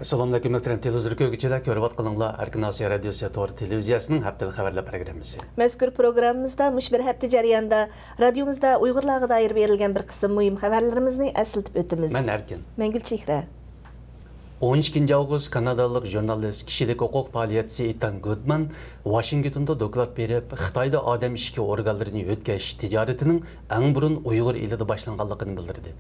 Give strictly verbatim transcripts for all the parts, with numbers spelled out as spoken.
ئەسسالامۇئەلەيكۇم، مۆھتەرەم تېلېۋىزور كۆرگۈچىلەر، كۆرۈۋاتقىنىڭلار ئەركىن ئاسىيا رادىيوسى تور تېلېۋىزىيەسىنىڭ ھەپتىلىك خەۋەرلەر پروگراممىسى. مەزكۇر پروگراممىمىزدا مۇشۇ بىر ھەپتە جەريانىدا رادىيومىزدا ئۇيغۇرلارغا دائىر بېرىلگەن بىر قىسىم مۇھىم خەۋەرلىرىمىزنى ئەسلىتىپ ئۆتىمىز. مەن ئەركىن. مەڭگۈلچى چېھرە. ئون ئىككىنچى ئاۋغۇست كانادالىق ژۇرنالىست، كىشىلىك ھوقۇق پائالىيەتچىسى ئېتان گودمان ۋاشىنگتوندا دوكلات بېرىپ، خىتايدا ئادەم ئىشىكى ئورگانلىرىنى يۆتكەش تىجارىتىنىڭ ئەڭ بۇرۇن ئۇيغۇر ئېلىدا باشلانغانلىقىنى بىلدۈردى.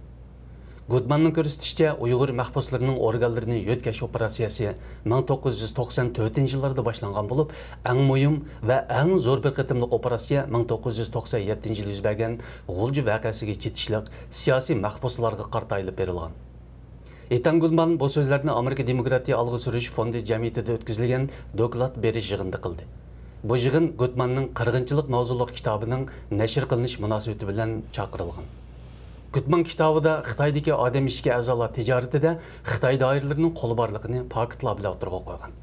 گودماننىڭ كۆرسىتىشىچە، ئۇيغۇر مەھبۇسلىرىنىڭ ئورگانلىرىنى يۆتكەش ئوپېراتسىيەسى مىڭ توققۇز يۈز توقسان تۆتىنچى يىللاردا باشلانغان بولۇپ، ئەڭ مۇھىم ۋە ئەڭ زور بىر قېتىملىق ئوپېراتسىيە مىڭ توققۇز يۈز توقسان يەتتىنچى يىلى يۈز بەرگەن غۇلجا ۋەقەسىگە چېتىشلىق سىياسىي مەھبۇسلارغا قارىتا ئېلىپ بېرىلغان. ئېتان گودمان بۇ سۆزلەرنى ئامېرىكا دېموكراتىيە ئالغا سۈرۈش فوندى جەمئىيىتىدە ئۆتكۈزۈلگەن دوكلات بېرىش يىغىنىدا قىلدى. بۇ يىغىن گودماننىڭ قىرغىنچىلىق ماۋزۇلۇق كىتابىنىڭ نەشر قىلىنىش مۇناسىۋىتى بىلەن چاقىرىلغان. گودمان كىتابىدا خىتايدىكى ئادەم ئىشىكى ئەزالار تىجارىتىدە خىتاي دائىرىلىرىنىڭ قولى بارلىقىنى پاكىتلار بىلەن ئوتتۇرىغا قويغان.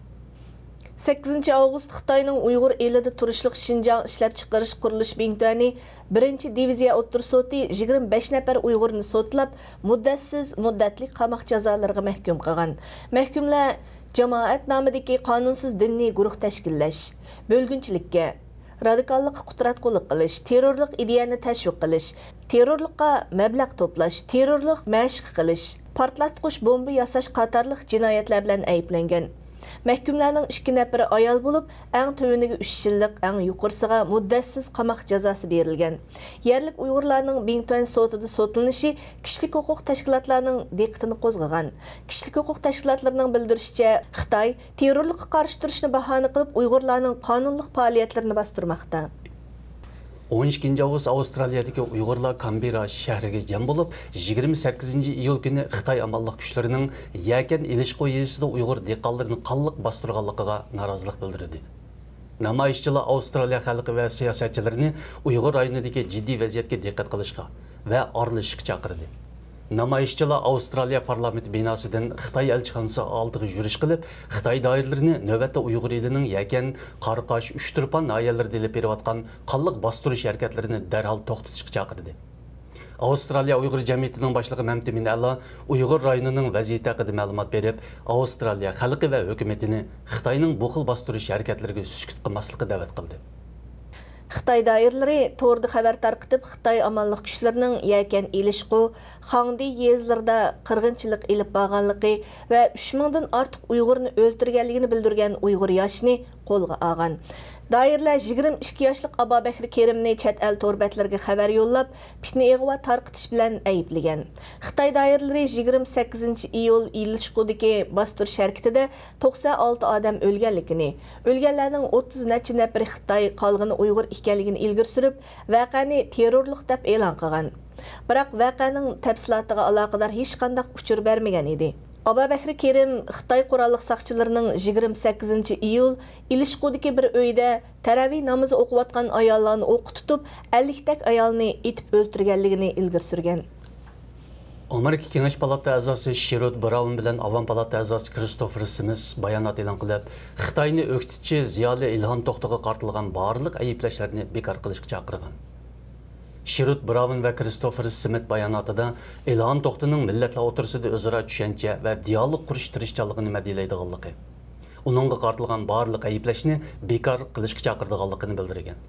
سەككىزىنچى ئاۋغۇست خىتاينىڭ ئۇيغۇر ئېلىدا تۇرۇشلۇق شىنجاڭ ئىشلەپچىقىرىش قۇرۇلۇش بىڭتۈەنى بىرىنچى دىۋىزىيە ئوتتۇرا سوتى يىگىرمە بەش نەپەر ئۇيغۇرنى سوتلاپ، مۇددەتسىز مۇددەتلىك قاماق جازالىرىغا مەھكۇم قىلغان. مەھكۇملار جامائەت نامىدىكى قانۇنسىز دىنىي گۇرۇھ تەشكىللەش، بۆلگۈنچىلىككە، رادىكاللىققا قۇتراتقۇلۇق قىلىش، تېررورلۇق ئىدىيەنى تەشۋىق قىلىش، تېررورلۇققا مەبلەغ توپلاش، تېررورلۇق مەشىق قىلىش، پارتلاتقۇچ بومبا ياساش قاتارلىق جىنايەتلەر بىلەن ئەيىبلەنگەن. مەھكۇملارنىڭ ئىككى نەپىرى ئايال بولۇپ، ئەڭ تۆۋىنىگە ئۈچ يىللىق، ئەڭ يۇقىرىسىغا مۇددەتسىز قاماق جازاسى بېرىلگەن. يەرلىك ئۇيغۇرلارنىڭ بىڭتۈەن سوتىدا سوتلىنىشى كىشىلىك ھوقۇق تەشكىلاتلارنىڭ دىققىتىنى قوزغىغان. كىشىلىك ھوقۇق تەشكىلاتلىرىنىڭ بىلدۈرۈشىچە، خىتاي تېررورلۇققا قارشى تۇرۇشنى باھانە قىلىپ، ئۇيغۇرلارنىڭ قانۇنلۇق پائالىيەتلىرىنى باستۇرماقتا. ئون ئىككىنچى ئاۋغۇست ئاۋسترالىيەدىكى ئۇيغۇرلار كانبېررا شەھىرىگە جەم بولۇپ، يىگىرمە سەككىزىنچى ئىيۇل كۈنى خىتاي ئامانلىق كۈچلىرىنىڭ يەكەن ئېلىشقۇ يېزىسىدا ئۇيغۇر دېھقانلىرىنى قانلىق باستۇرغانلىقىغا نارازىلىق بىلدۈردى. نامايىشچىلار ئاۋسترالىيە خەلقى ۋە سىياسەتچىلىرىنى ئۇيغۇر رايونىدىكى جىددىي ۋەزىيەتكە دىققەت قىلىشقا ۋە ئارىلىشىشقا چاقىردى. نامايىشچىلار ئاۋسترالىيە پارلامېنت بىناسىدىن خىتاي ئەلچىخانىسى ئالدىغا يۈرۈش قىلىپ، خىتاي دائىرىلىرىنى نۆۋەتتە ئۇيغۇر ئېلىنىڭ يەكەن، قاراقاش، ئۇچتۇرپان ناھىيەلىرىدە ئېلىپ بېرىۋاتقان قانلىق باستۇرۇش ھەرىكەتلىرىنى دەرھال توختىتىشقا چاقىردى. ئاۋسترالىيە ئۇيغۇر جەمئىيىتىنىڭ باشلىقى مەمتىمىن ئەلا ئۇيغۇر رايونىنىڭ ۋەزىيىتى ھەققىدە مەلۇمات بېرىپ، ئاۋسترالىيە خەلقى ۋە ھۆكۈمىتىنى خىتاينىڭ بۇ خىل باستۇرۇش ھەرىكەتلىرىگە سۈكۈت قىلماسلىققا دەۋەت قىلدى. خىتاي دائىرىلىرى توردا خەۋەر تارقىتىپ، خىتاي ئامانلىق كۈچلىرىنىڭ يەكەن ئېلىشقۇ، خاڭدى يېزىلىرىدا قىرغىنچىلىق ئېلىپ بارغانلىقى ۋە ئۈچ مىڭدىن ئارتۇق ئۇيغۇرنى ئۆلتۈرگەنلىكىنى بىلدۈرگەن ئۇيغۇر ياشىنى قولغا ئالغان. دائىرىلەر يىگىرمە ئىككى ياشلىق ئابابەكرى كېرىمنى چەت ئەل تور بەتلىرىگە خەۋەر يوللاپ، پىتنە-ئىغۋا تارقىتىش بىلەن ئەيىبلىگەن. خىتاي دائىرىلىرى يىگىرمە سەككىزىنچى ئىيۇل ئېلىشقۇدىكى باستۇرۇش ھەرىكىتىدە توقسان ئالتە ئادەم ئۆلگەنلىكىنى، ئۆلگەنلەرنىڭ ئوتتۇز نەچچە نەپىرى خىتاي، قالغىنى ئۇيغۇر ئىكەنلىكىنى ئىلگىرى سۈرۈپ، ۋەقەنى تېررورلۇق دەپ ئېلان قىلغان. بىراق، ۋەقەنىڭ تەپسىلاتىغا ئالاقىدار ھېچقانداق ئۇچۇر بەرمىگەن ئىدى. ئابابەكرى كېرىم خىتاي قوراللىق ساقچىلىرىنىڭ يىگىرمە سەككىزىنچى ئىيۇل ئېلىشقۇدىكى بىر ئۆيدە تەرەۋىھ نامىزى ئوقۇۋاتقان ئاياللارنى ئوققا تۇتۇپ، ئەللىكتەك ئايالنى ئېتىپ ئۆلتۈرگەنلىكىنى ئىلگىرى سۈرگەن. ئامېرىكا كېڭەش پالاتا ئەزاسى شېرود براۋن بىلەن ئاۋام پالاتا ئەزاسى كىرىستوفېر سىمىس بايانات ئېلان قىلىپ، خىتاينى ئۆكتىچى زىيالىي ئىلھام توختىغا قارىتىلغان بارلىق ئەيىبلەشلەرنى بىكار قىلىشقا چاقىرغان. شېرود براۋن ۋە كىرىستوفېر سىمىت باياناتىدا ئىلھام توختىنىڭ مىللەتلەر ئوتتۇرىسىدا ئۆزئارا چۈشەنچە ۋە دىئالوگ قۇرۇش تىرىشچانلىقىنى مەدھىيەلەيدىغانلىقى، ئۇنىڭغا قارىتىلغان بارلىق ئەيىبلەشنى بىكار قىلىشقا چاقىرىدىغانلىقىنى بىلدۈرگەن.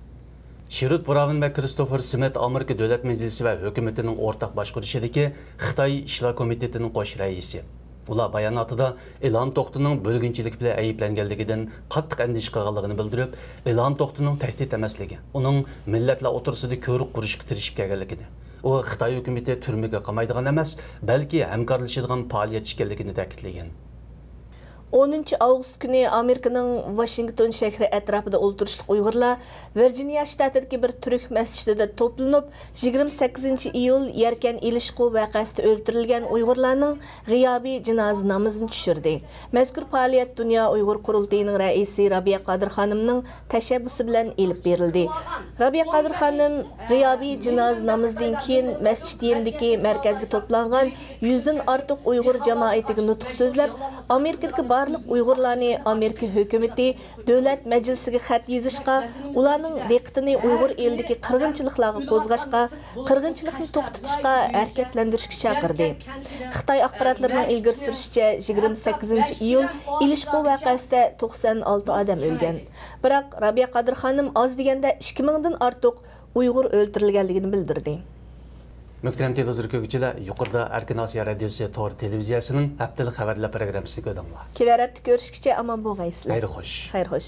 شېرود براۋن ۋە كىرىستوفېر سىمىت ئامېرىكا دۆلەت مەجلىسى ۋە ھۆكۈمىتىنىڭ ئورتاق باشقۇرۇشىدىكى خىتاي ئىشلار كومىتېتىنىڭ قوش رەئىسى. ئۇلار باياناتىدا ئىلھام توختىنىڭ بۆلگۈنچىلىك بىلەن ئەيىبلەنگەنلىكىدىن قاتتىق ئەندىشە قىلغانلىقىنى بىلدۈرۈپ، ئىلھام توختىنىڭ تەھدىت ئەمەسلىكى، ئۇنىڭ مىللەتلەر ئوتتۇرىسىدا كۆۋرۈك قۇرۇشقا تىرىشىپ كەلگەنلىكىنى، ئۇ خىتاي ھۆكۈمىتى تۈرمىگە قامايدىغان ئەمەس، بەلكى ھەمكارلىشىدىغان پائالىيەتچى ئىكەنلىكىنى تەكىتلىگەن. ئونىنچى ئاۋغۇست كۈنى ئامېرىكىنىڭ ۋاشىنگتون شەھىرى ئەتراپىدا ئولتۇرۇشلۇق ئۇيغۇرلار ۋىرجىنىيە شتاتىدىكى بىر تۈرك مەسچىتىدە توپلىنىپ، يىگىرمە سەككىزىنچى ئىيۇل يەركەن ئېلىشقۇ ۋەقەسىدە ئۆلتۈرۈلگەن ئۇيغۇرلارنىڭ غىيابىي جىنازا نامىزىنى چۈشۈردى. مەزكۇر پائالىيەت دۇنيا ئۇيغۇر قۇرۇلتىيىنىڭ رەئىسى رابىيە قادىر خانىمنىڭ تەشەببۇسى بىلەن ئېلىپ بېرىلدى. رابىيە قادىر خانىم غىيابىي جىنازا نامىزىدىن كېيىن مەسچىت يېنىدىكى مەركەزگە توپلانغان يۈزدىن ئارتۇق ئۇيغۇر جامائىتىگە نۇتۇق سۆزلەپ، ئامېرىكىدىكى ئۇيغۇرلارنى ئامېرىكا ھۆكۈمىتى دۆلەت مەجلىسىگە خەت يېزىشقا، ئۇلارنىڭ دىققىتىنى ئۇيغۇر ئېلىدىكى قىرغىنچىلىقلارغا قوزغاشقا، قىرغىنچىلىقنى توختىتىشقا ھەرىكەتلەندۈرۈشكە چاقىردى. خىتاي ئاخباراتلىرىنىڭ ئىلگىرى سۈرۈشىچە، يىگىرمە سەككىزىنچى ئىيۇل ئېلىشقۇ ۋەقەسىدە توقسان ئالتە ئادەم ئۆلگەن. بىراق، رابىيە قادىر خانىم ئاز دېگەندە ئىككى مىڭدىن ئارتۇق ئۇيغۇر ئۆلتۈرۈلگەنلىكىنى بىلدۈردى. مۆھتەرەم تېلېۋىزور كۆرگۈچىلەر، يۇقىرىدا ئەركىن ئاسىيا رادىيوسى تور تېلېۋىزىيەسىنىڭ ھەپتىلىك خەۋەرلەر پروگراممىسىنى كۆردۈڭلار. كېلەر ھەپتە كۆرۈشكىچە ئامان بولغايسىلەر. خەير خوش. خەير خوش.